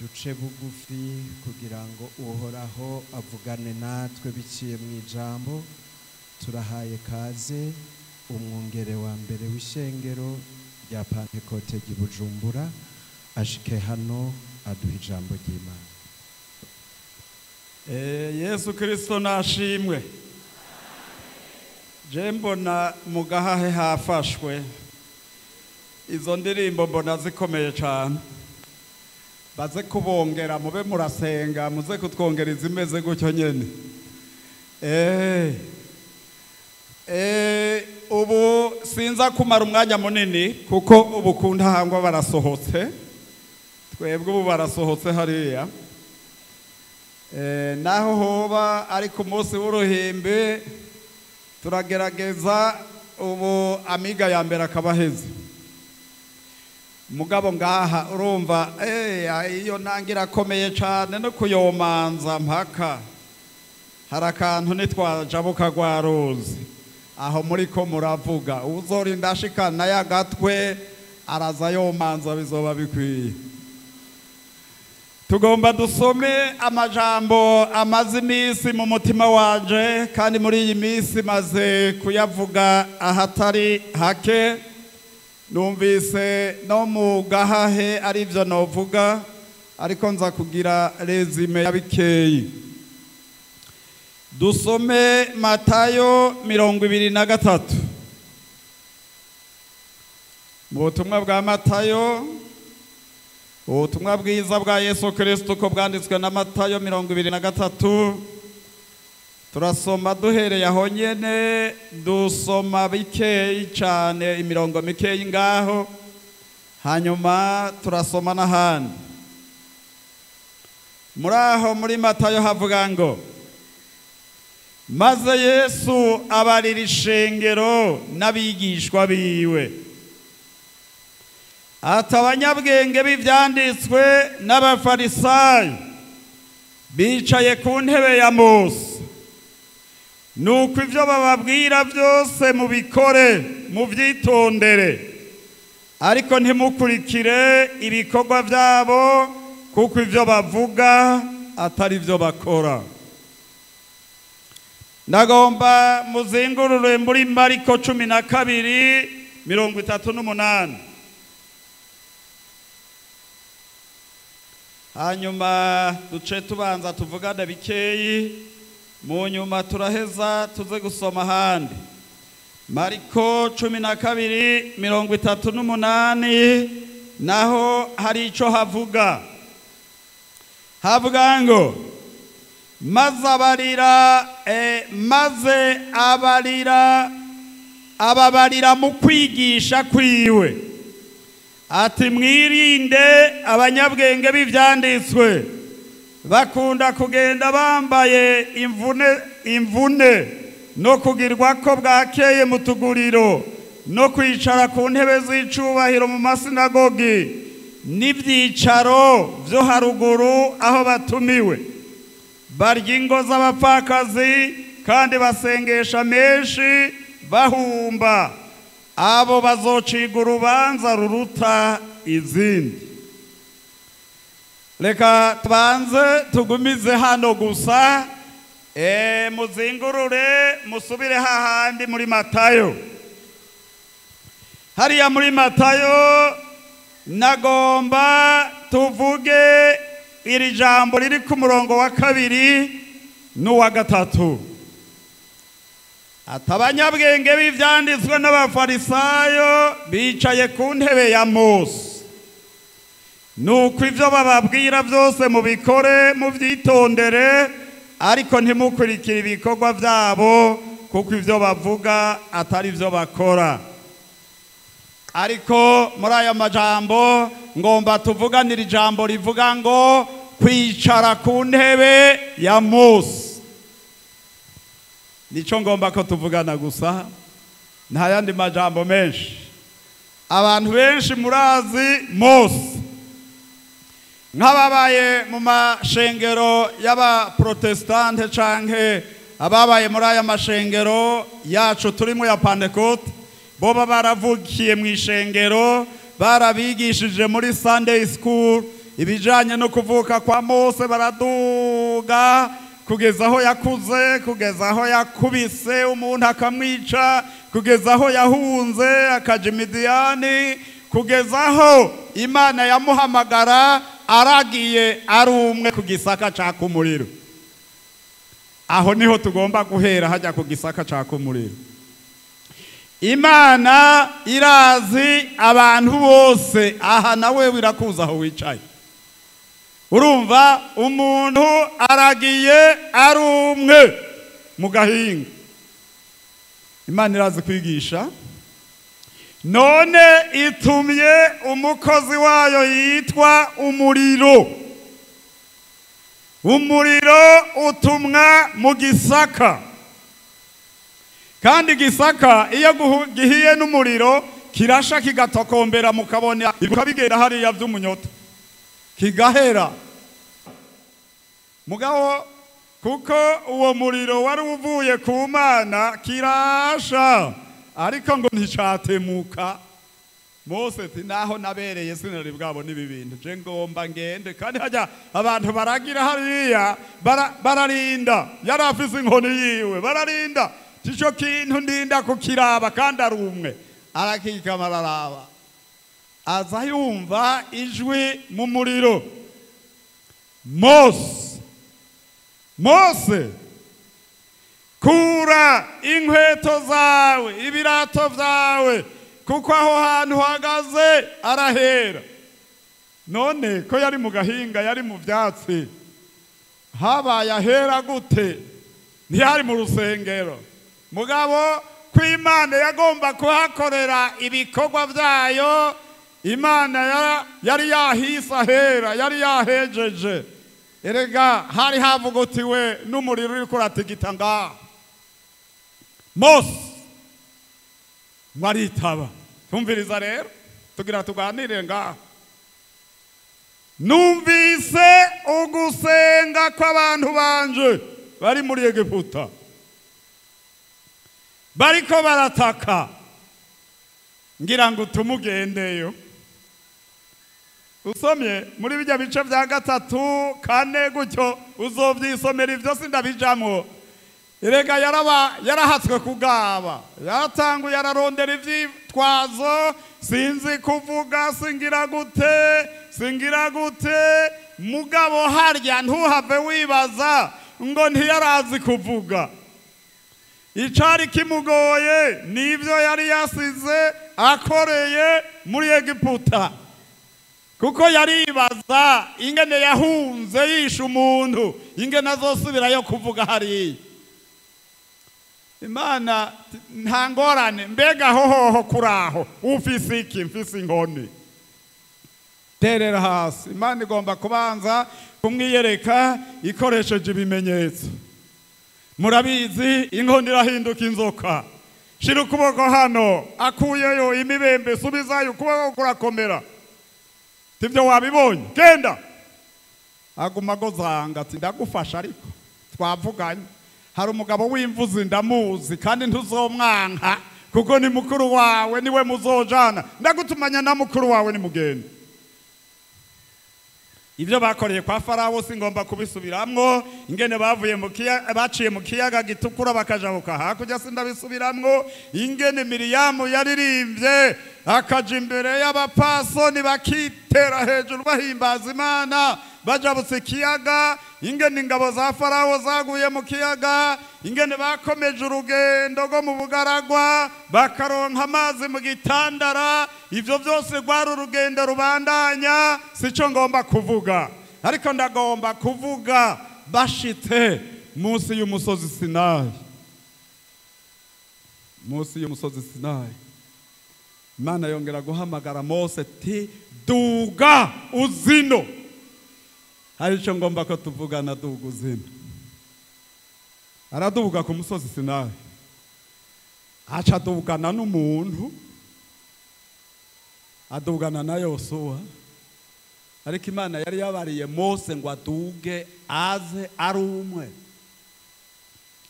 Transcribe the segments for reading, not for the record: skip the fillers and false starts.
Duce bugufi kugira ngo Uhoraho avugane natwe biciye mu ijambo. Turahaye kaze umwungere wa mbere w'ishengero rya Pantekote ry'i Bujumbura, ashike hano aduha ijambo ry'Imana. Yesu Kristo nashimwe. Je mbona mu Gahahe hafashwe. Izo ndirimbo mbona zikomeye cyane. Baze kubongera, mube murasenga, muze kutwongera izimeze gutyo nyene. Ubu sinza kumara umwanya munini kuko ubu kuntahangwa barasohotse. Twebwe ubu barasohotse hariya. Naho hoba ari ku munsi w'uruhimbi, turagerageza ubu amiga ya mbere akabaheze. Mugabo ngaha urumva iyo nangira akomeye cyane no kuyomanza mpaka hari akantu nitwajabuka rwa ruzi aho muri ko muravuga, uzorinda ashikana y'agatwe araza yomanza, bizoba bikwiye. Tugomba dusome amajambo amaze iminsi mu mutima wanje, kandi muri iyi minsi maze kuyavuga ahatari hake. Numvise no mu Gahahe ari byo novuga, ariko nza kugira résumé ya bikeyi. Dusome Matayo 23. Mu butumwa bwa Matayo, ubutumwa bwiza bwa Yesu Kristo ko bwanditswe na Matayo 23, turasoma duhereye aho nyene, dusoma bikeyi cyane, imirongo mikeyi ngaho, hanyuma turasoma n'ahandi. Muri aho muri Matayo havuga ngo: "Maze Yesu abarira ishengero n'abigishwa biwe, ati: Abanyabwenge b'ivyanditswe n'Abafarisayo bicaye ku ntebe ya Mose. Nuko ivyo bababwira byose mubikore, muvyitondere, ariko ntimukurikire ibikorwa byabo, kuko ivyo bavuga atari byo bakora." Ndagomba muzingurure muri Mariko 12:38, hanyuma duce tubanza tuvugane bikeyi, mu nyuma turaheza tuze gusoma ahandi. Mariko 12:38, naho hari ico havuga. Havuga ngo: Maze abarira ababarira mu kwigisha kwiwe, ati: Mwirinde abanyabwenge b'ivyanditswe, bakunda kugenda bambaye imvune imvune, no kugirwa ko bwakeye mu tuguriro, no kwicara ku ntebe z'icubahiro mu masinagogi, n'ivyicaro vyo haruguru aho batumiwe. Barya ingo z'abapfakazi, kandi basengesha menshi bahumba. Abo bazociga urubanza ruruta izindi." Reka tubanze tugumize hano gusa. Muzingurure musubire hahandi muri Matayo. Hariya muri Matayo nagomba tuvuge iri jambo riri ku murongo wa 2 n'uwa 3, ati: Abanyabwenge b'ivyanditswe n'Abafarisayo bicaye ku ntebe ya Mose. Nuko ivyo bababwira byose mubikore, muvyitondere, ariko ntimukurikire ibikorwa byabo, kuko ivyo bavuga atari byo bakora. Ariko muri aya majambo ngomba tuvuganira ijambo rivuga ngo kwicara ku ntebe ya Mose. Nico ngomba ko tuvugana gusa, nta yandi majambo menshi. Abantu benshi murazi Mose, nk'ababaye mu mashengero y'abaprotestante canke ababaye muri aya mashengero yacu turimo ya Pantekote, boba baravukiye mu ishengero, barabigishije muri Sunday school. Ibijanye no kuvuka kwa Mose, baraduga kugeza aho yakuze, kugeza aho yakubise umuntu akamwica, kugeza aho yahunze akaja Imidiyani, kugeza aho Imana yamuhamagara aragiye ari umwe ku gisaka caka umuriro. Aho niho tugomba guhera, hajya ku gisaka caka umuriro. Imana irazi abantu bose, aha nawe wirakuza aho wicaye. Urumva umuntu aragiye ari umwe mu gahinga. Imana irazi kwigisha. None itumye umukozi wayo yitwa umuriro. Umuriro utumwa mu gisaka, kandi gisaka iyo gihiye n'umuriro kirasha kigatokombera, mukabona bigenda hariya by'umunyota kigahera. Mugabo kuko uwo muriro wari uvuye ku Mana, kirasha ariko ngo nticatemuka. Mose ati naho nabereye sinari bwabo n'ibi bintu, je ngomba ngende. Kandi hajya abantu baragira hariya bararinda, yari afise inkoni yiwe, bararinda ico kintu ndinda kukiraba, kandi ari umwe. Arakikama araraba, aza yumva ijwi mu muriro: Mose, Mose, kura inkweto zawe, ibirato vyawe, kuko aho hantu uhagaze arahera. None ko yari mu gahinga, yari mu vyatsi, habaye ahera gute? Ntiyari mu rusengero. Mugabo ko Imana yagomba kuhakorera ibikorwa vyayo, Imana yari yahise ahera, yari yahejeje. Erega hari havugutiwe n'umuriro uriko uratigita ngaho. Mose mwaritaba. Tumviriza rero, tugira tuganire ngaho. Numvise ugusenga kw'abantu banje bari muri Egiputa, bariko barataka, ngira ngo tumugendeyo. Usomye muri bijya bice vya 3, 4 gutyo uzovyisomera ivyo, sindabijamwo. Erega yarahatswe kugaba, yaratanguye ararondera ivyitwazo, sinzi kuvuga, singira gute, singira gute. Mugabo harya ntuhave wibaza ngo ntiyarazi kuvuga. Icari kimugoye nivyo yari yasize akoreye muri Egiputa, kuko yaribaza ingene yahunze yishe umuntu, ingene azosubirayo kuvuga hariya. Imana nta ngorane, mbega hohoho kuraho ufise iki? Mfise inkoni. Terera hasi. Imana igomba kubanza kumwiyereka ikoresheje ibimenyetso. Murabizi, inkoni irahinduka inzoka. Shira ukuboko hano, akuyeyo imibembe, subizayo, ukuboko kurakomera. Tivyo wabibonye, genda. Aguma agozanga ati ndagufasha, ariko twavuganye. Hari umugabo w'imvuzi ndamuzi, kandi ntuzomwanka kuko ni mukuru wawe, niwe muzojana. Ndagutumanya na mukuru wawe nimugende. Ibyo bakoreye kwa Farawo singomba kubisubiramwo, ingene bavuye mu kiyaga, baciye mu kiyaga gitukura bakajabuka hakurya sindabisubiramwo, ingene Miriyamu yaririmbye akaja imbere y'abapasoni bakitera hejuru bahimbaza Imana bajabutse ikiyaga, ingene ingabo za Farawo zaguye mu kiyaga, ingene bakomeje urugendo rwo mu bugaragwa bakaronka amazi mu gitandara. Ivyo byose rwari urugendo rubandanya, sico ngomba kuvuga, ariko ndagomba kuvuga bashitse munsi y'umusozi Sinayi. Munsi y'umusozi Sinayi, Imana yongera guhamagara Mose ti duga uzino. Hari ico ngomba ko tuvugana, duga uzino. Araduga ku musozi Sinayi, aca adugana n'umuntu, adugana na Yosuwa. Ariko Imana yari yabariye Mose ngo aduge aze ari umwe,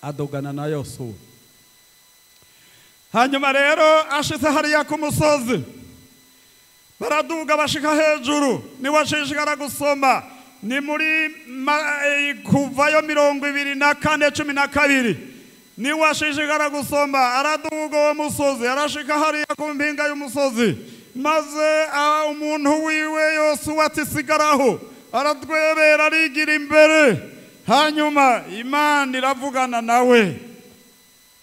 adugana na Yosuwa. Hanyuma rero ashitse hariya ku musozi, Baraduga bashika hejuru, niwashishikara gusoma ni muri Kuvayo 24:12. Niwashishikara gusoma, araduga uwo musozi, arashika hariya ku mpinga y'umusozi, maze umuntu wiwe Yosuwa ati sigaraho, aratwebera arigira imbere. Hanyuma Imana iravugana nawe,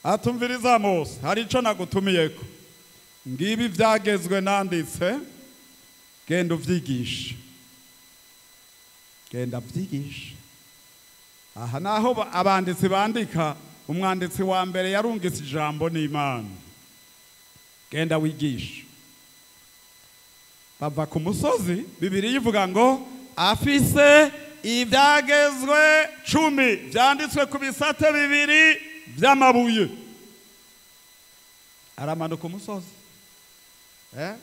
atumviriza Mose, hari ico nagutumiyeko, ngibi vyagezwe nanditse, genda uvyigishe, genda vyigishe. Aha naho abanditsi bandika, umwanditsi wa mbere yarungitse ijambo n'Imana, genda wigishe. Bava ku musozi, Bibiliya ivuga ngo afise ibyagezwe 10 byanditswe ku bisate 2 by'amabuye. Aramanuka umusozi,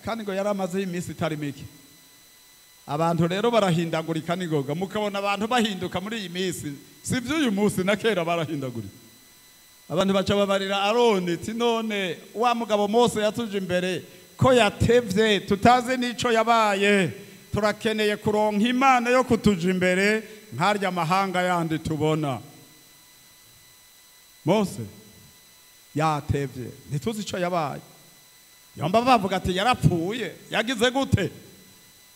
kandi ngo yaramaze iminsi itari mike. Abantu rero barahindagurika nigoga, mukabona abantu bahinduka muri iyi minsi, si by'uyu munsi na kera barahindagurika. Abantu baca babarira Aroni ati none wa mugabo Mose yatuje imbere ko yatevye tutazi nico yabaye, turakeneye kuronka Imana yo kutuja imbere nkarya amahanga yandi tubona. Mose yatevye ntituzi ico yabaye, yomba bavuga ati yarapfuye, yagize gute?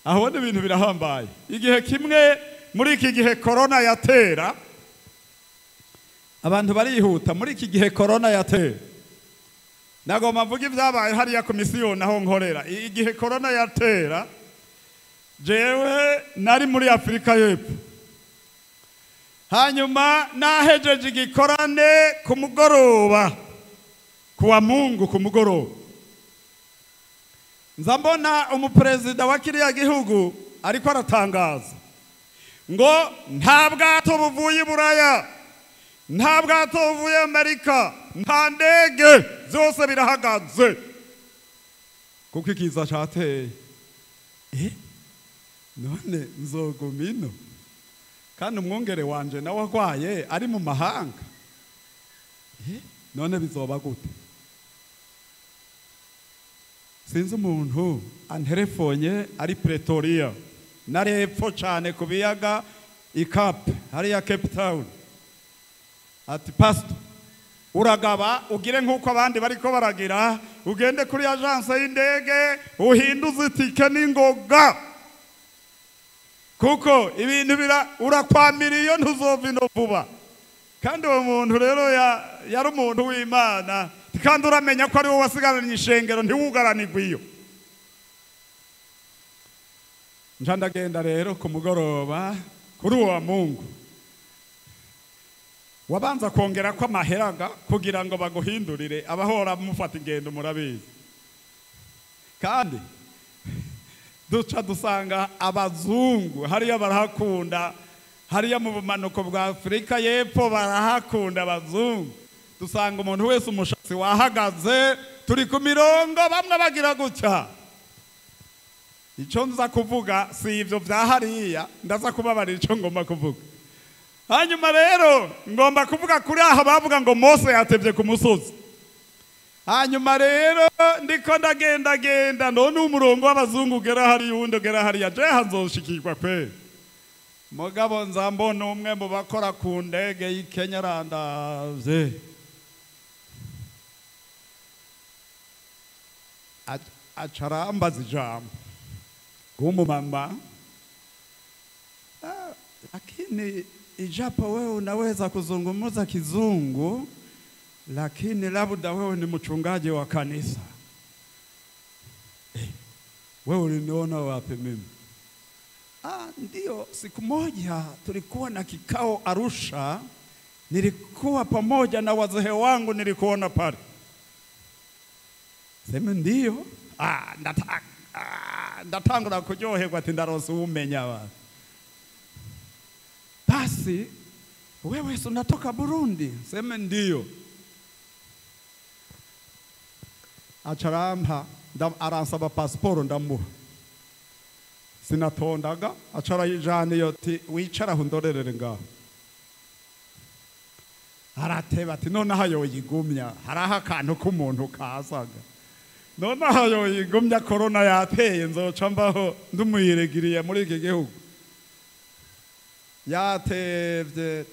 Aho ibintu birahambaye. Igihe kimwe muri iki gihe corona yatera, abantu barihuta. Muri iki gihe corona yatera, nagomba mvuga ibyabaye hariya ku misiyoni aho nkorera. Igihe corona yatera, jewe nari muri Afrika y'Epfo, hanyuma nahejeje igikorane ku mugoroba, kuwa Mungu ku mugoroba, nza mbona umuperezida wa kiriya gihugu ariko aratangaza ngo nta bwato buvuye i Buraya, nta bwato buvuye Amerika, nta ndege, byose birahagaze kuko ikiza cateye. None nzoguma ino kandi umwungere wanje nawe agwaye ari mu mahanga, none bizoba gute? Sinzi umuntu anterefonye ari Pretoria, nari hepfo cane ku biyaga i Cape, hariya Cape Town, ati pastor uragaba ugire nkuko abandi bariko baragira, ugende kuri agence y'indege uhinduze itike n'ingoga, kuko ibintu bira urakwamira iyo ntuzova ino vuba. Kandi uwo muntu rero yari umuntu w'Imana, kandi uramenya ko ari wowe wasigaranye ishengero ntiwugaranirwe iyo. Nja ndagenda rero ku mugoroba kuri uwo Mungu, wabanza kongera ko amaheraga kugira ngo baguhindurire, abahora mufata ingendo murabizi. Kandi duca dusanga abazungu hariya barahakunda, hariya mu bumanuko bwa Afrika y'Epfo barahakunda abazungu. Dusanga umuntu wese umushatsi wahagaze, turi ku mirongo, bamwe bagira gutya. Ico nza kuvuga si ivyo vya hariya, ndaza kubabarira ico ngomba kuvuga. Hanyuma rero ngomba kuvuga kuri aha bavuga ngo Mose yatevye ku musozi. Hanyuma rero ndiko ndagenda genda, none umurongo w'abazungu ugera hariya uwundi ugera hariya, je hazoshikirwa kwe. Mugabo nza mbona umwe mu bakora ku ndege y'i Kenya arandavye, aca arambaza ijambo w'umumama, lakini ijapo wewe unaweza kuzungumza Kizungu, lakini labda wewe ni mchungaji wa kanisa. Wewe uliniona wapi mimi? Ndio, siku moja tulikuwa na kikao Arusha, nilikuwa pamoja na wazee wangu, nilikuona pale. Sema ndio. Ndatangura kuryoherwa ati ndaronse umenya wa. Basi wewe si unatoka Burundi? Sema ndio. Acarampa, aransaba pasiporo ndamuha. Sinatondaga, acarayijana iyo ati wicara aho ndorerere ngaho. Arateba ati noneho yoyigumya, hariho akantu k'umuntu kazaga. None aho igumya corona yateye nzoca mbaho ndumuyiregiriye muri iki gihugu. Yatevye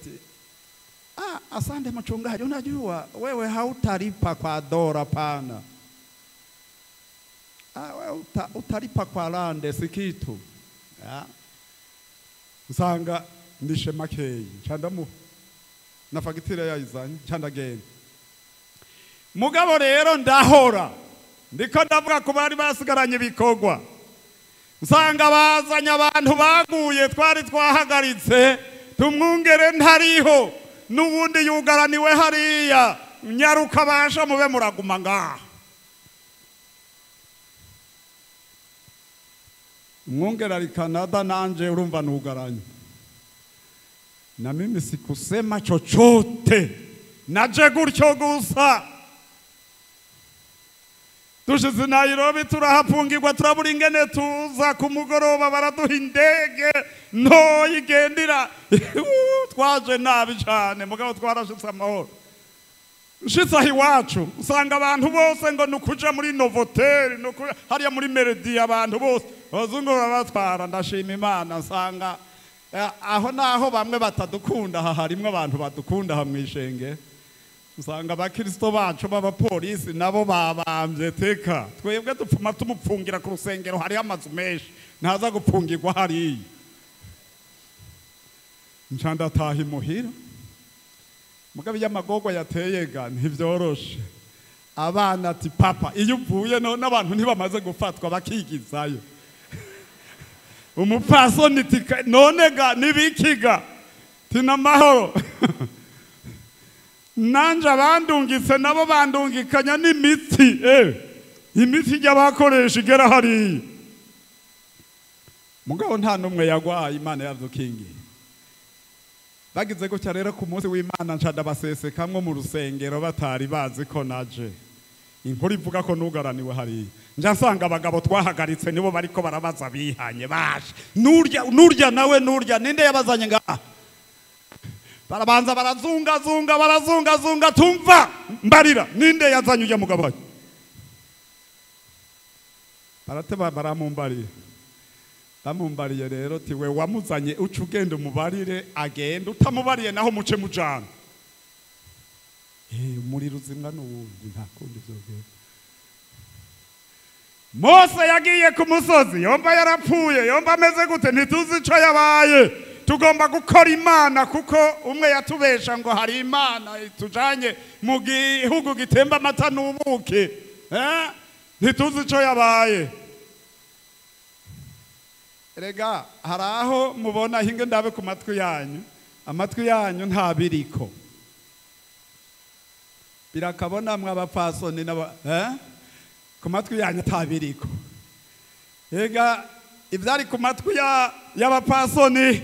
ah, asante mchungaji, unajua wewe hautalipa kwa dola pana. Ah, wewe utalipa kwa rande si kitu. Nsanga ndishe makeyi ncandamu na fagitire yayizanye ncandagenda. Mugabo rero ndahora ndiko ndavuga ko bari basigaranye ibikorwa. Nsanga bazanye abantu baguye twari twahagaritse tumwungere ntariho n'ubundi yugaraniwe hariya nyaruka basha mube muraguma ngaha. Mwungere ari Canada nanje urumva nugaranye. Na mimi sikusema chochote, naje gutyo gusa. Dushize Nairobi turahapfungirwa turabura ingene tuza ku mugoroba baraduha indege ntoyi igendera. Twaje nabi cyane mugabo twarashitse amahoro. Nshitse aho iwacu usanga abantu bose ngo nukuja muri Novotel hariya muri Meredi abantu bose abazungu babatwara. Ndashima Imana nsanga aho naho bamwe batadukunda aha harimwo abantu badukunda ha mwishenge. Usanga abakristo bacu b'abapolisi nabo babambye teka twebwe dupfuma tumupfungira ku rusengero hariho amazu menshi ntaza gupfungirwa hariya. Nca ndataha imuhira mugabo iyo amagorwa yateyega ntivyoroshe. Abana ati papa iyo uvuye none abantu ntibamaze gufatwa bakigizayo. Umupfasoni ati none ga nibikiga tina mahoro. Nanje abandungitse nabo bandungikanya n'imiti imiti ijya bakoresha igera hariya. Mugabo nta n'umwe yagwaye Imana yavyukingiye. Bagize gutya rero ku munsi w'Imana nca ndabasesekamwo mu rusengero batari bazi ko naje. Inkuru ivuga ko nugaraniwe hariya. Nja nsanga abagabo twahagaritse nibo bariko barabaza bihanye baje. Nurya nurya nawe nurya ninde yabazanye ngaha? Barabanza barazunga zunga barazunga zunga tumva mbarira ninde yazanye ujya mugabo. Barateba baramumbarira. Bamumbariye rero ti we wamuzanye uca ugenda umubarire agenda utamubariye naho muce mujana. Muri ruzimwa n'uwundi nta kundi vyogenda. Mose yagiye ku musozi yomba yarapfuye yomba ameze gute ntituzi ico yabaye. Tugomba gukora Imana kuko umwe yatubesha ngo hari Imana itujanye mu gihugu gitemba amata n'ubuki. Ntituzi ico yabaye. Erega hari aho mubona hinge ndabe ku matwi yanyu, amatwi yanyu ntabiriko. Birakabona mwe abapfasoni n'aba ku matwi yanyu ntabiriko. Ega ivyari ku matwi y'abapfasoni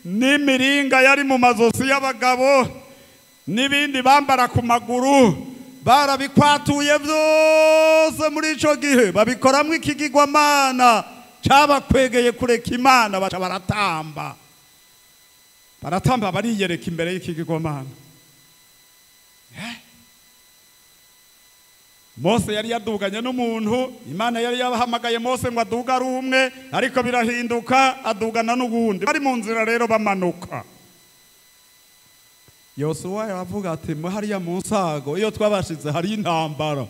n'imiringa yari mu mazosi y'abagabo n'ibindi bambara ku maguru barabikwatuye byose muri ico gihe babikoramwo ikigirwamana cabakwegeye kureka Imana baca baratamba. Baratamba bariyereka imbere y'ikigirwamana. Mose yari yaduganye n'umuntu, Imana yari yabahamagaye Mose ngo aduga ari umwe, ariko birahinduka adugana n'uwundi. Bari mu nzira rero bamanuka. Yosuwa yaravuga ati hariya mu nsago iyo twabashize hari intambara.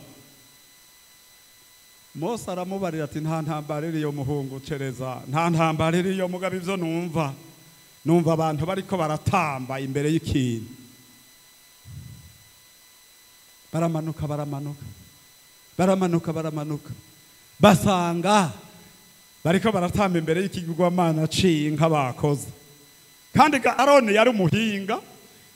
Mose aramubarira ati nta ntambara iriyo muhungu cereza, nta ntambara iriyo mugabo ivyo numva. Numva abantu bariko baratamba imbere y'ikintu. Baramanuka baramanuka. Baramanuka baramanuka. Basanga bariko baratamba imbere y'ikigirwamana c'inka bakoze. Kandi Aroni yari umuhinga.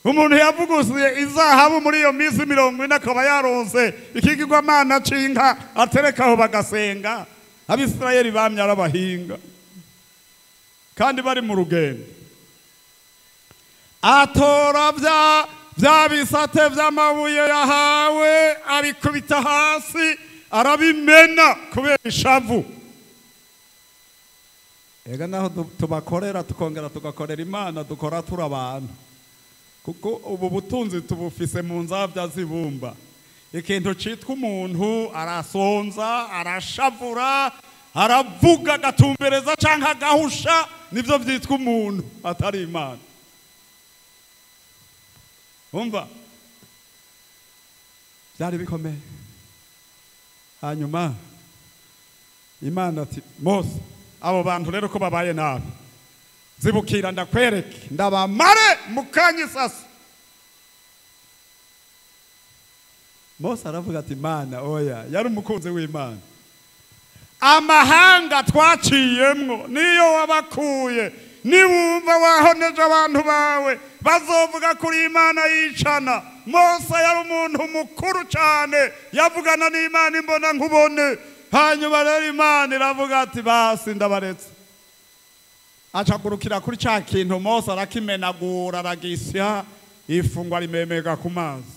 Umuntu yavugusuye izahabu muri iyo minsi 40 akaba yaronse ikigirwamana c'inka aterekaho bagasenga. Abisirayeli bamye arabahinga kandi bari mu rugendo. Atora vya bisate vy'amabuye yahawe abikubita hasi arabimena kubera ishavu. Ega naho tubakorera tukongera tugakorera Imana dukora turi abantu. Kuko ubu butunzi tubufise mu nzabya zibumba. Ikintu citwa umuntu arasonza, arashavura, aravuga, agatumbereza canke agahusha, nivyo vyitwa umuntu atari Imana. Umva, byari bikomeye. Hanyuma Imana ati Mose, abo bantu rero ko babaye nabi, zibukira ndakwereke, ndabamare mukanya isasa. Mose aravuga ati Imana oya, yari umukunzi w'Imana. Amahanga twaciyemwo niyo wabakuye, niwumva wahoneje abantu bawe bazovuga kuri Imana yicana. Mose yari umuntu mukuru cyane, yavugana n'Imana imbona nkubone. Hanyuma rero Imana iravuga ati basi ndabaretse. Acagurukira kuri ca kintu, Mose arakimenagura, aragisya, ifungwa rimemega ku mazi.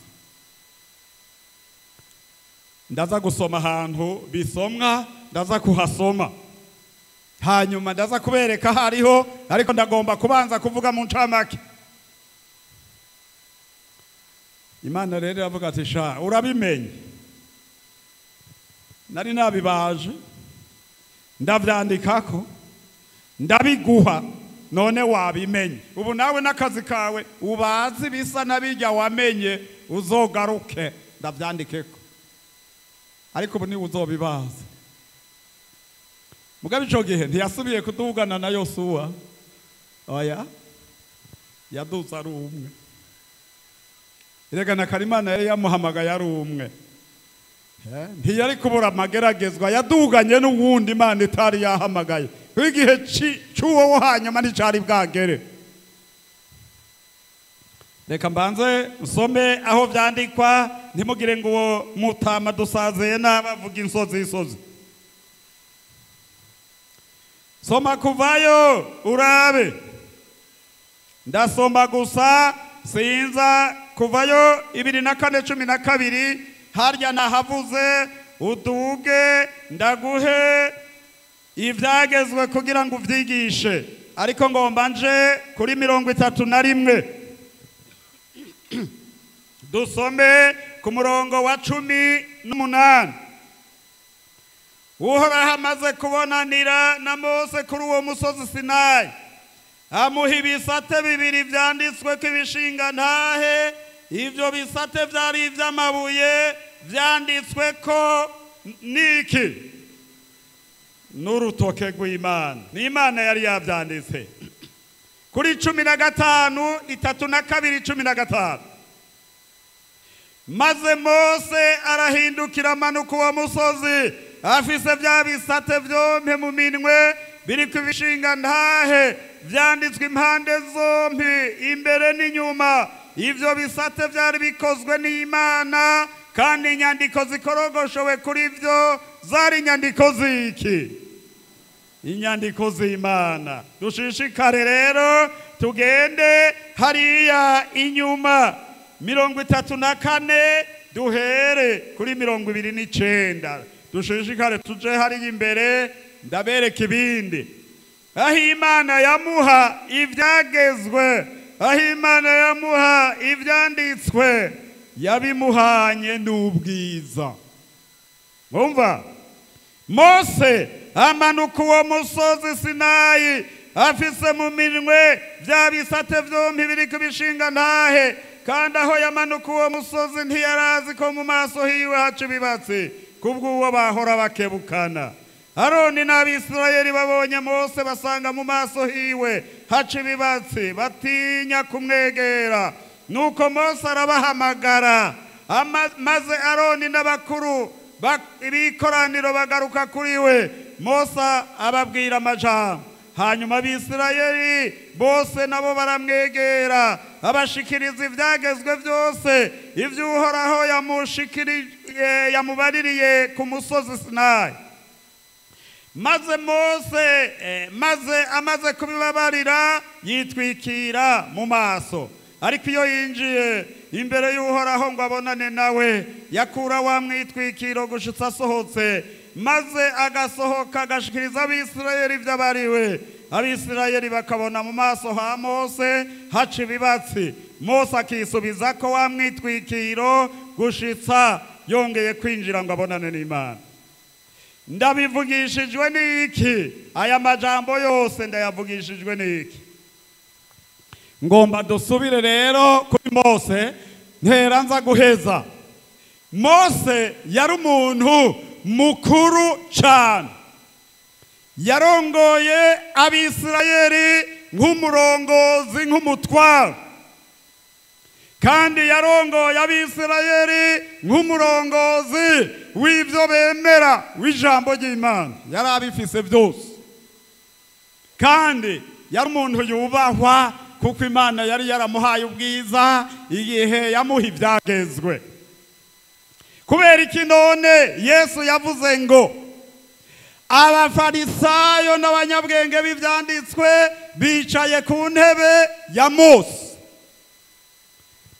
Ndaza gusoma ahantu bisomwa, ndaza kuhasoma, hanyuma ndaza kubereka hariho, ariko ndagomba kubanza kuvuga mu ncamake. Imana rero iravuga ati sha urabimenye, nari nabibaje ndavyandikako ndabiguha, none wabimenye. Ubu nawe n'akazi kawe ubazi bisa n'abijya wamenye, uzogaruke ndavyandikeko, ariko ubu niwe uzobibaza. Mugabe ico gihe ntiyasubiye kudugana na Yosuwa, oya, yaduze ari umwe. Erega na Karimana yari yamuhamagaye ari umwe, ntiyari kubura amageragezwa, yaduganye n'uwundi Imana itari yahamagaye. Igihe c'uwo wo hanyuma nticari bwagere. Reka mbanze usome aho vyandikwa, ntimugire ngo uwo mutama dusazeye n'abavuga insozi isozi. Soma kuvayo urabe, ndasoma gusa sinza. Kuvayo 24:12, harya nahavuze uduge ndaguhe ivyagezwe kugira ngo uvyigishe, ariko ngomba nje kuri 31 dusome ku murongo wa 18. Uhoraho amaze kubonanira na Mose kuri uwo musozi Sinayi, amuha ibisate bibiri vyanditsweko ibishinga ntahe. Ivyo bisate vyari ivy'amabuye vyanditsweko niki? N'urutoke rw'Imana. N'Imana yari yavyanditse. Kuri 15, 32, 15. Maze Mose arahindukira amanuka uwo musozi, afise vya bisate vyompi mu minwe biriko ibishinga ntahe vyanditswe impande zompi, imbere n'inyuma. Ivyo bisate vyari bikozwe n'Imana, kandi inyandiko zikorogoshowe kuri vyo zari inyandiko ziki? Inyandiko z'Imana. Dushishikare rero tugende hariya inyuma 34, duhere kuri 29. Dushishikare tuje hariya imbere, ndabereka ibindi. Aho Imana yamuha ivyagezwe, aho Imana yamuha ivyanditswe, yabimuhanye n'ubwiza. Mwumva? Mose amanuka uwo musozi Sinayi, afise mu minwe vya bisate vyompi biriko ibishinga ntahe, kandi aho yamanuka uwo musozi ntiyarazi ko mu maso hiwe haca ibibatsi kubw'uwo bahora bakebukana. Aroni n'Abisirayeli babonye Mose basanga mu maso hiwe haca ibibatsi, batinya kumwegera. Nuko Mose arabahamagara, maze Aroni n'abakuru b'ikoraniro bagaruka kuri we. Mose ababwira amajambo. Hanyuma Abisirayeli bose nabo baramwegera, abashikiriza ivyagezwe vyose ivyo Uhoraho yamubaririye ku musozi Sinayi. Maze Mose maze amaze kubibabarira yitwikira mu maso. Ariko iyo yinjiye imbere y'Uhoraho ngo abonane nawe, yakura wa mwitwikiro gushitsa asohotse, maze agasohoka agashikiriza Abisirayeli ivy'abariwe. Abisirayeli bakabona mu maso ha Mose haca ibibatsi. Mose akisubiza ko wa mwitwikiro gushitsa yongeye kwinjira ngo abonane n'Imana. Ndabivugishijwe n'iki? Aya majambo yose ndayavugishijwe n'iki? Ngomba dusubire rero kuri Mose, ntera nza guheza. Mose yari umuntu mukuru cyane, yarongoye Abisirayeli nk'umurongozi, nk'umutwaro, kandi yarongoye Abisirayeli nk'umurongozi w'ibyo bemera, w'ijambo ry'Imana. Yari abifise byose, kandi yari umuntu yubahwa kuko Imana yari yaramuhaye ubwiza igihe yamuha ibyagezwe. Kubera iki none Yesu yavuze ngo Abafarisayo n'abanyabwenge b'ivyanditswe bicaye ku ntebe ya Mose?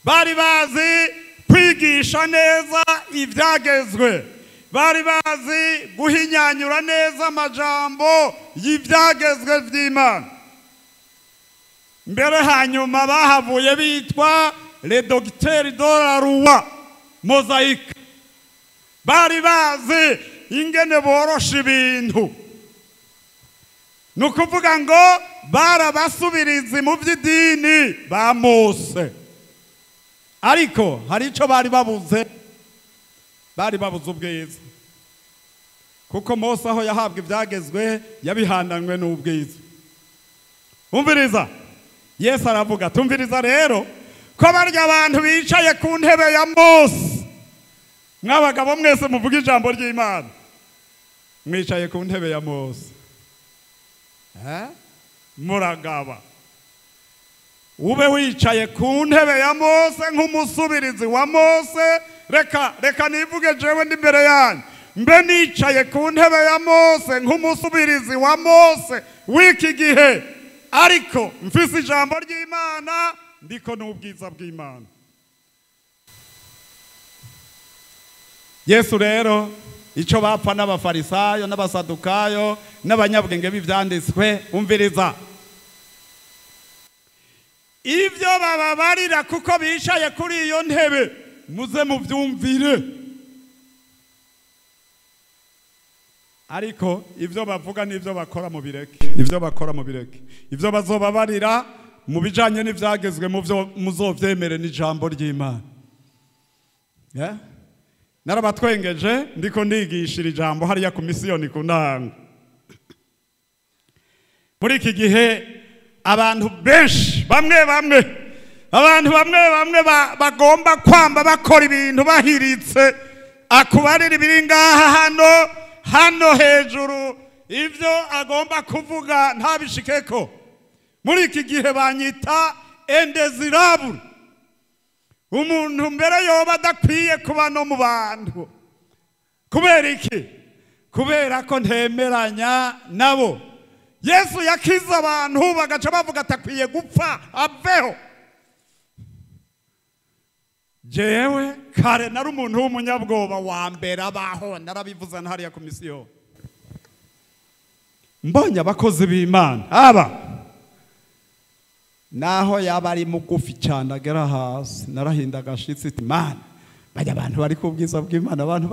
Bari bazi kwigisha neza ivyagezwe, bari bazi guhinyanyura neza amajambo y'ivyagezwe vy'Imana. Mbere hanyuma bahavuye bitwa les docteurs de la loi mosaïque. Bari bazi ingene borosha ibintu, ni ukuvuga ngo barabasubirizi mu by'idini ba Mose. Ariko hari icyo bari babuze, bari babuze ubwiza, kuko Mose aho yahabwa ibyagezwe yabihananywe n'ubwiza. Umviriza, Yesu aravuga, tumviriza rero ko barya abantu bicaye ku ntebe ya Mose. Mwabagabo mwese muvuga ijambo ry'Imana, mwicaye ku ntebe ya Mose, muragaba. Ube wicaye ku ntebe ya Mose nk'umusubirizi wa Mose. Reka nivuge jewe ndi imbere yanyu, mbe nicaye ku ntebe ya Mose nk'umusubirizi wa Mose w'iki gihe, ariko mfise ijambo ry'Imana, ndiko n'ubwiza bw'Imana. Yesu rero icyo bapfa n'Abafarisayo n'Abasadukayo n'abanyabwenge b'ivyanditswe, umviriza ibyo bababarira kuko bicaye kuri iyo ntebe, muze muvyumvire. Ariko ibyo bavuga n'ibyo bakora mubireke, ibyo bakora mubireke, ibyo bazobabarira mu bijanye n'ivyagezwe muzovyemere n'ijambo ry'Imana. Narabatwengeje ndiko ndigishira ijambo hariya ku misiyoni ku ntango. Muri iki gihe abantu benshi bamwe bamwe, abantu bamwe bamwe bagomba kwamba bakora ibintu bahiritse, akubarira ibiri ngaha hano hano hejuru, ivyo agomba kuvuga ntabishikeko. Muri iki gihe banyita indésirable, umuntu mbere yoba adakwiye kuba no mu bantu. Kubera iki? Kubera ko ntemeranya nabo. Yesu yakiza abantu bagaca bavuga atakwiye gupfa aveho. Jewe kare nari umuntu w'umunyabwoba wa mbere abaho, narabivuze hariya ku misiyo. Mbonye abakozi b'Imana aba naho yaba ari mugufi cyane agera hasi, narahinda agashitsi ati Mana, bajya abantu bari ku bwiza bw'Imana, abantu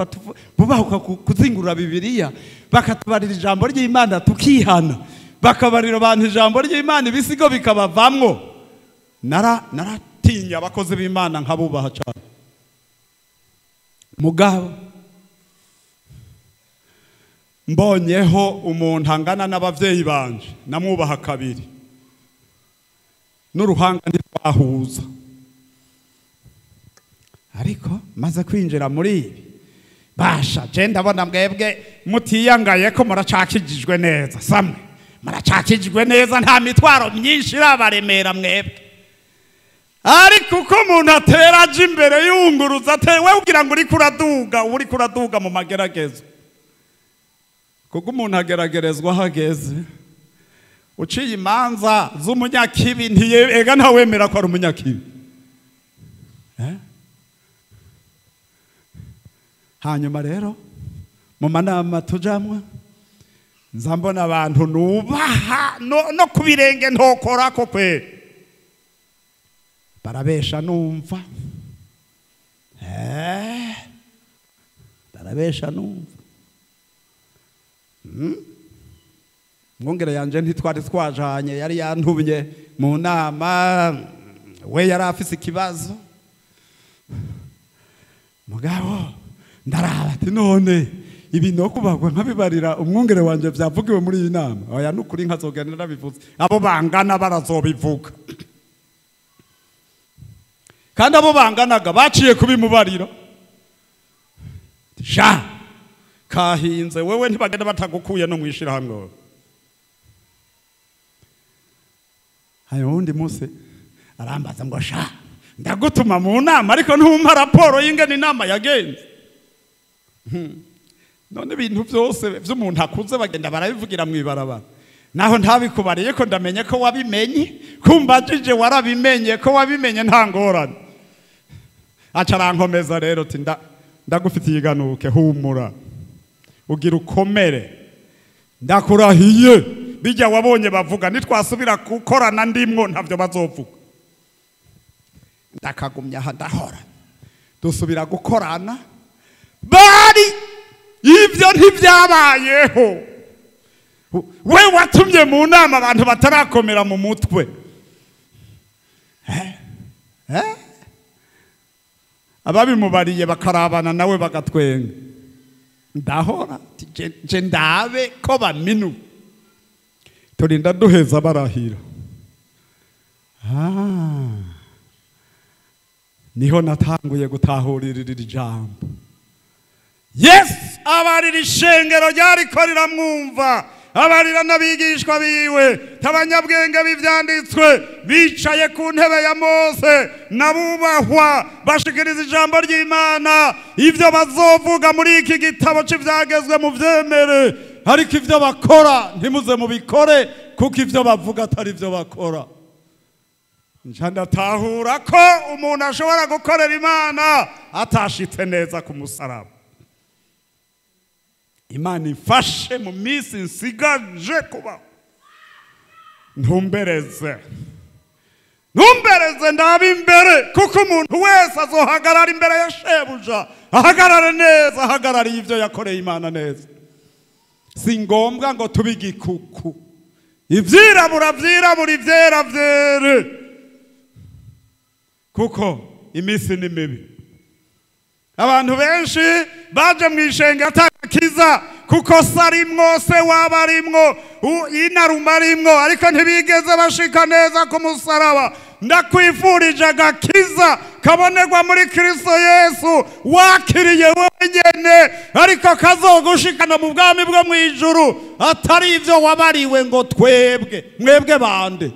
bubahuka kuzingurura Bibiliya bakatubarira ijambo ry'Imana tukihana, bakabarira abantu ijambo ry'Imana ibisigo bikabavamwo. Naratinya abakozi b'Imana nkabubaha cyane. Mugabo mbonyeho umuntu angana n'abavyeyi banje namwubaha kabiri, n'uruhanga ntitwahuza. Ariko maze kwinjira muri ibi, basha je ndabona mwebwe mutiyangaye ko muracakijijwe neza, samwe muracakijijwe neza, nta mitwaro myinshi irabaremera mwebwe. Ariko uko umuntu atera aje imbere yunguruza atewe ugira ngo uri kuraduga, uri kuraduga mu mageragezo, kuko umuntu ageragerezwa ahageze. Uciye imanza z'umunyakibi ntiyega ntawemera ko ari umunyakibi. Hanyuma rero mu manama tujamwa nza mbona abantu nubaha no kubirenge ntokora ko kweri, barabesha numva. Arabesha numva. Mwongere yanje ntitwari twajanye, yari yantumye mu nama, we yari afise ikibazo. Mugabo ndaraba ati none ibi no kubagwa nkabibarira umwungere wanje vyavugiwe muri iyi nama. Oya nukuri nkazogenda ndabivuze. Abo bangana barazobivuga. Kandi abo banganaga baciye kubimubarira. Sha kahinze wewe ntibagenda batagukuye no mwishira hamwe. Hayo wundi munsi arambaza ngo sha ndagutuma mu nama ariko ntumpa raporo y'ingene inama yagenze. None ibintu byose vy'umuntu akuze bagenda barabivugira mu ibarabara. Naho ntabikubariye ko ndamenye ko wabimenye, kumbajije warabimenye ko wabimenye nta ngorane. Aca arankomeza rero ati ndagufitiye iganuke humura. Ugira ukomere. Ndakurahiye bijya wabonye bavuga nitwasubira gukorana ndimwo ntavyo bazovuga. Ndakagumya aha ndahora. Dusubira gukorana bari ivyo ntivyabayeho. We watumye mu nama abantu batarakomera mu mutwe. Ababimubariye bakarabana nawe bagatwenga. Ndahora je ndabe ko baminu. Turinda duheza barahira. Niho natanguye gutahurira iri jambo. Yes, abarira ishengero ryariko riramwumva, abarira n'abigishwa biwe, tabanyabwenge b'ivyanditswe bicaye ku ntebe ya Mose nabubahwa bashikiriza ijambo ry'Imana. Ivyo bazovuga muri iki gitabo c'ivyagezwe mu vyemere, ariko ivyo bakora ntimuze mubikore, kuko ivyo bavuga atari ivyo bakora. Nca ndatahura ko umuntu ashobora gukorera Imana atashitse neza ku musaraba. Imana ifashe mu minsi nsigaje kubaho. Ntumbereze ndaba imbere, kuko umuntu wese azohagarara imbere ya shebuja, ahagarare neza, ahagarariye ivyo yakoreye Imana neza. Si ngombwa ngo tube igikuku. Ivyirabura vyirabura, ivyera vyere, kuko iminsi ni mibi. Abantu benshi baje mu ishenge atakiza kuko sarimwo se wabarimwo inaruma arimwo, ariko ntibigeze bashika neza ku musaraba. Ndakwifurije agakiza kabonerwa muri Kristo Yesu wakiriye wenyene, ariko kazogushikana mu bwami bwo mu ijuru, atari ivyo wabariwe ngo twebwe mwebwe bande.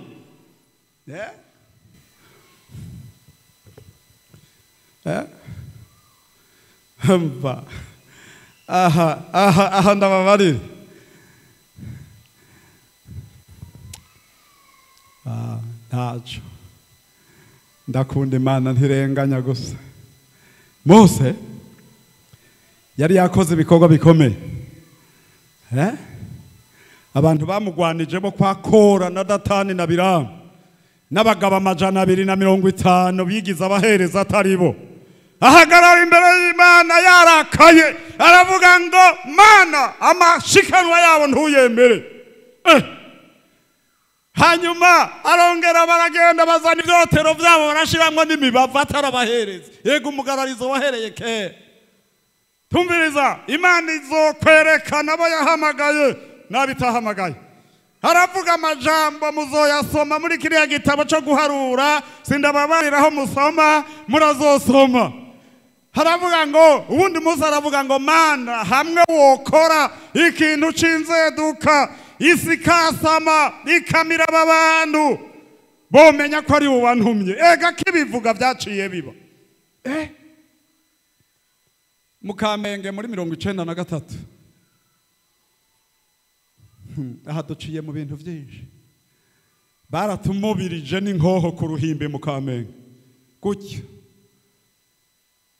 Mba aha aha aha ndababarira. Ntaco ndakunda Imana ntirenganya gusa. Mose yari yakoze ibikorwa bikomeye. Abantu bamugwanijemo kwa Kora na Datani na Biramu n'abagabo 250 bigize abahereza atari bo. Ahagarara imbere y'Imana yarakaye, aravuga ngo Mana amashikanwa yabo ntuyemere. Hanyuma arongera baragenda bazana ivyotero vyabo barashiramwo n'imibavu atarabahereza. Yego umugararizo wahereye kera. Tumviriza, Imana izokwerekana abo yahamagaye n'abitahamagaye. Haravuga amajambo muzoyasoma muri kiriya gitabo cyo guharura, sindababariraho musoma, murazosoma. Haravuga ngo ubundi Musa aravuga ngo Mana hamwe wokora ikintu c'inzeduka isi kasama ikamira abantu bomenya ko ari uwantumye. Ega kibivuga vyaciye biba. Mukamenge muri 93 aha duciye mu bintu byinshi. Baratumubirije n'inkoho ku ruhimbi mu Kamenge gutyo.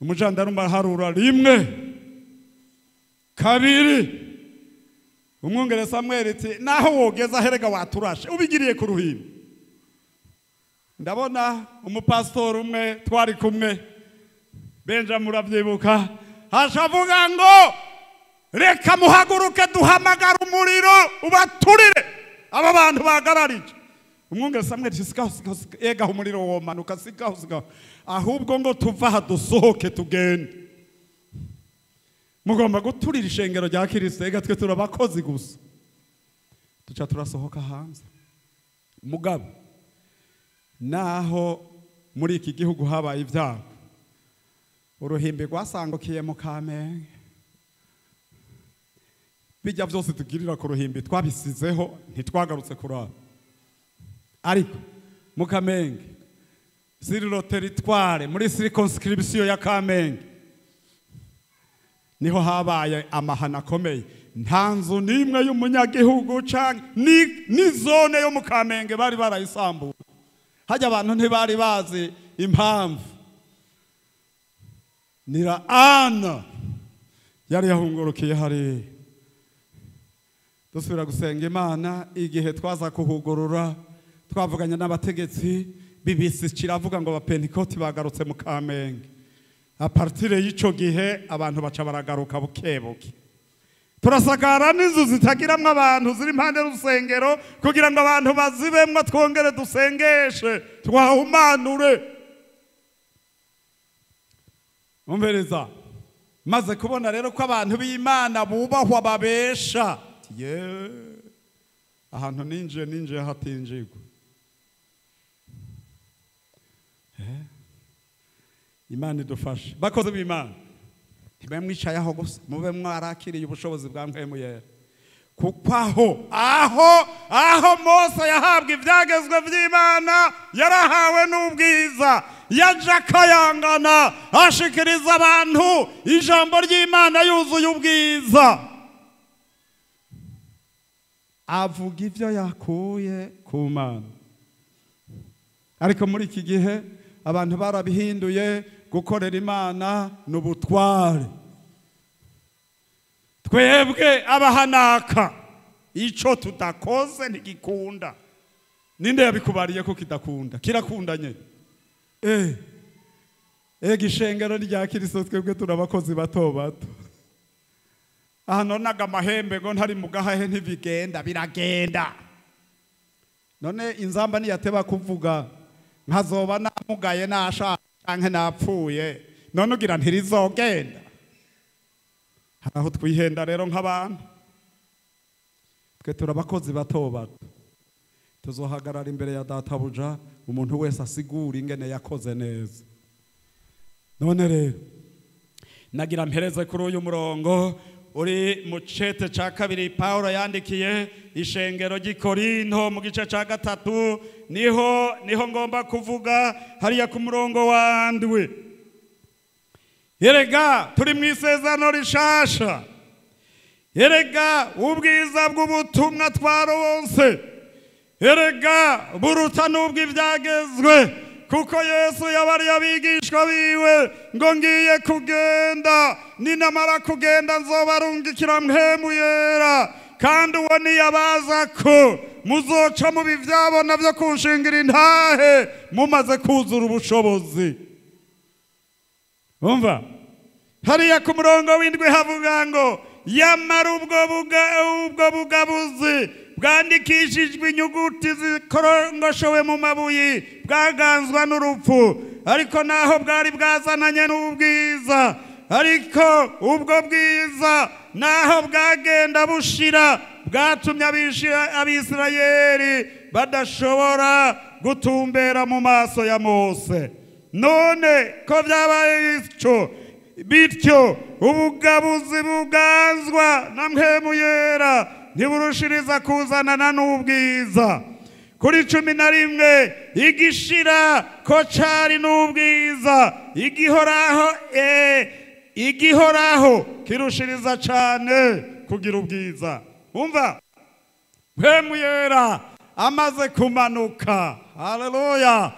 Umujandarume araharura 1 2. Umwungere Samuel ati naho wogeza herega waturashe ubigiriye ku ruhimbi. Ndabona umupastori umwe twari kumwe, Benjamin muravyibuka, Ashavuga ngo reka muhaguruke duhamagara umuriro ubaturire aba bantu bagararije. Umwungere Samweli sigaho sigaho ega umuriro womanuka sigaho sigaho, ahubwo ngo tuva aha dusohoke tugende. Mugomba guturira ishengero rya Kristo, ega twe turabakozi gusa. Tuca turasohoka hanze. Mugabo naho muri iki gihugu habaye ibyago, uruhimbi rwasangukiye mu Kamenge, bijya byose tugirira ku ruhimbi twabisizeho, ntitwagarutse kuraba. Ariko mu Kamenge siriro territoire muri circonscription ya Kamenge niho habaye amahano akomeye. Nta nzu n'imwe y'umunyagihugu canke ni zone yo mu Kamenge bari barayisambuye. Hajya abantu ntibari bazi impamvu. Nira Ana yari yahungurukiye hari. Dusubira gusenga Imana igihe twaza kuhugurura, twavuganye n'abategetsi BBC kiravuga ngo abapentikoti bagarutse mu Kamenge. A partir y'ico gihe abantu baca baragaruka bukebuke. Turasakara n'inzu zitagiramwo abantu ziri impande y'urusengero kugira ngo abantu bazibemwo, twongere dusengeshe twahumanure. Umvereza, maze kubona rero ko abantu b'Imana bubahwa babesha, ye ahantu ninjiye hatinjirwa. Imana idufashe. Bakoze b'Imana, ntibe mwicaye aho gusa, mube mwarakiriye ubushobozi bwa Mpwemu Yera. Kuko aho Mose yahabwa ibyagezwe by'Imana, yarahawe n'ubwiza, yaje akayangana ashikiriza abantu ijambo ry'Imana yuzuye ubwiza, avuga ibyo yakuye ku Mana. Ariko muri iki gihe abantu barabihinduye, gukorera Imana n'ubutware. Twebwe abahanaka ico tudakoze ntigikunda. Ninde yabikubariye ko kidakunda? Kirakunda nyene. Ega ishengero rya Kristo twebwe turabakozi bato bato. Aha nonaga amahembe ngo ntari mugahahe ntibigenda, biragenda. None inzamba niyateba kuvuga nkazoba namugaye nasha canke napfuye, none ugira ntirizogenda. Aho twihenda rero nk'abantu, twe turabakozi bato bato. Tuzohagarara imbere ya databuja, umuntu wese asigura ingene yakoze neza. None rero nagira mpereze kuri uyu murongo uri mu cete ca kabiri Paulo yandikiye ishengero ry'i Korinto mu gice ca 3, niho ngomba kuvuga hariya ku murongo wa 7. Erega turi mu isezerano rishasha, erega ubwiza bw'ubutumwa twaronse, erega buruta n'ubw'ibyagezwe, kuko Yesu yabariye abigishwa biwe ngo ngiye kugenda, ninamara kugenda nzobarungikira Mpwemu Yera, kandi uwo niyabaza ko muzoca mu bivyabona byo kunshingira intahe mumaze kuzura ubushobozi. Umva hariya ku murongo w'indwi havuga ngo yamara ubwo bugabuzi bwandikishijwe inyuguti zikorongoshowe mu mabuye bwaganzwa n'urupfu, ariko naho bwari bwazananye n'ubwiza, ariko ubwo bwiza naho bwagenda bushira bwatumye Abisirayeli badashobora gutumbera mu maso ya Mose. None ko byabaye ico bityo ubugabuzi buganzwa na Mpwemu Yera ntiburushiriza kuzanana n'ubwiza. Kuri 11 igishira ko cari n'ubwiza, igihoraho kirushiriza cane kugira ubwiza. Umva, Mpwemu Yera amaze kumanuka, haleluya,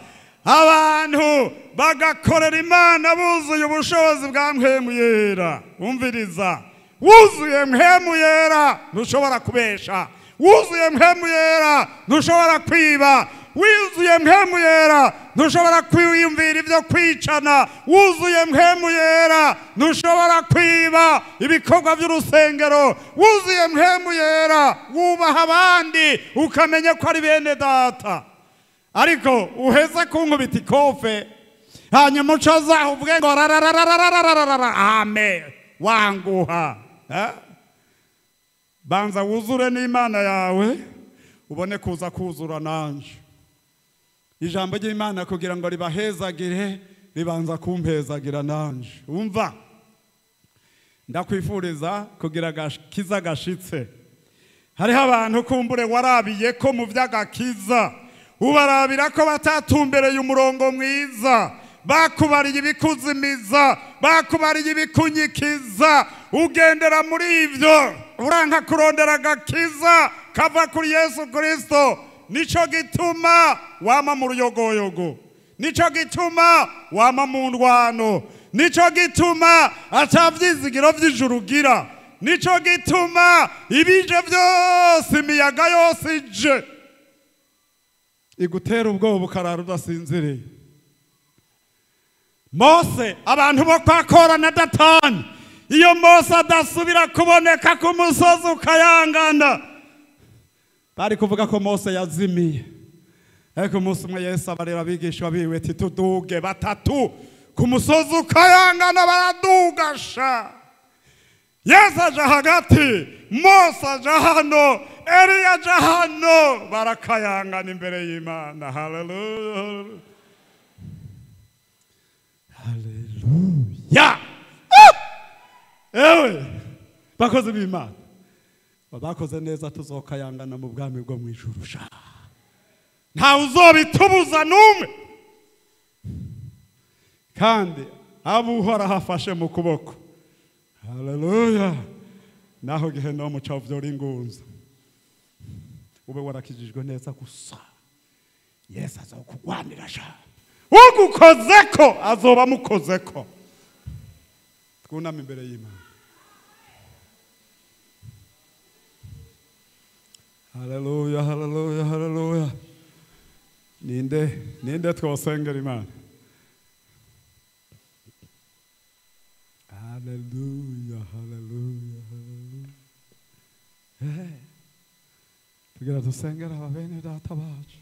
abantu bagakorera Imana buzuye ubushobozi bwa Mpwemu Yera. Umviriza, wuzuye Mpwemu Yera ntushobora kubesha, wuzuye Mpwemu Yera ntushobora kwiba, wuzuye Mpwemu Yera Ntushobora kwiyumvira ibyo kwicana wuzuye Mpwemu Yera. Ntushobora kwiba ibikorwa by'urusengero wuzuye Mpwemu Yera. Wubaha abandi ukamenya ko ari bene data. Ariko uheze kunkubita ikofe hanyuma ucaza uvuge ngo rararararararara ame wanguha. Banza wuzure n'Imana yawe ubone kuza kuzura nanje. Ijambo ry'Imana kugira ngo ribahezagire ribanza kumpezagira nanje. Umva, ndakwifuriza kugira agakiza gashitse. Hariho abantu kumbure warabiye ko mu vy'agakiza, ubarabira ko batatumbereye umurongo mwiza, bakubariye ibikuzimiza, bakubariye ibikunyikiza, ugendera muri ivyo uranka kurondera agakiza kava kuri Yesu Kristo. Nico gituma wama mu ruyogoyogo, nico gituma wama mu ndwano, nico gituma atavyizigiro vy'ijuru ugira, nico gituma ibije vyose imiyaga yose ije igutera ubwoba ukarara udasinziriye. Mose, abantu bo kwa Kora na Datani, iyo Mose adasubira kuboneka ku musozi ukayangana, bari kuvuga ko Mose yazimiye. Ariko umunsi umwe Yesu abarera abigishwa biwe ati tuduge batatu ku musozi ukayangana, baradugasha. Yesu aja hagati, Mose aja hano, Eliya aja hano, barakayangana imbere y'Imana. Haleluya, haleluya. Ewe bakozi b'Imana bakoze neza, tuzokayangana mu bwami bwo mu ijuru. Nta uzobitubuza n'umwe. Kandi abo Uhoraho afashe mu kuboko, haleluya, naho gihe no muca vyora ingunza, ube warakijijwe neza gusa, Yesu azokugwanira sha. Ugukozeko azoba mukozeko. Twuname imbere y'Imana. Haleluya, haleluya, haleluya. Ninde, ninde twosengera Imana? Haleluya, haleluya, haleluya. Tugira dusengera aba bene data bacu.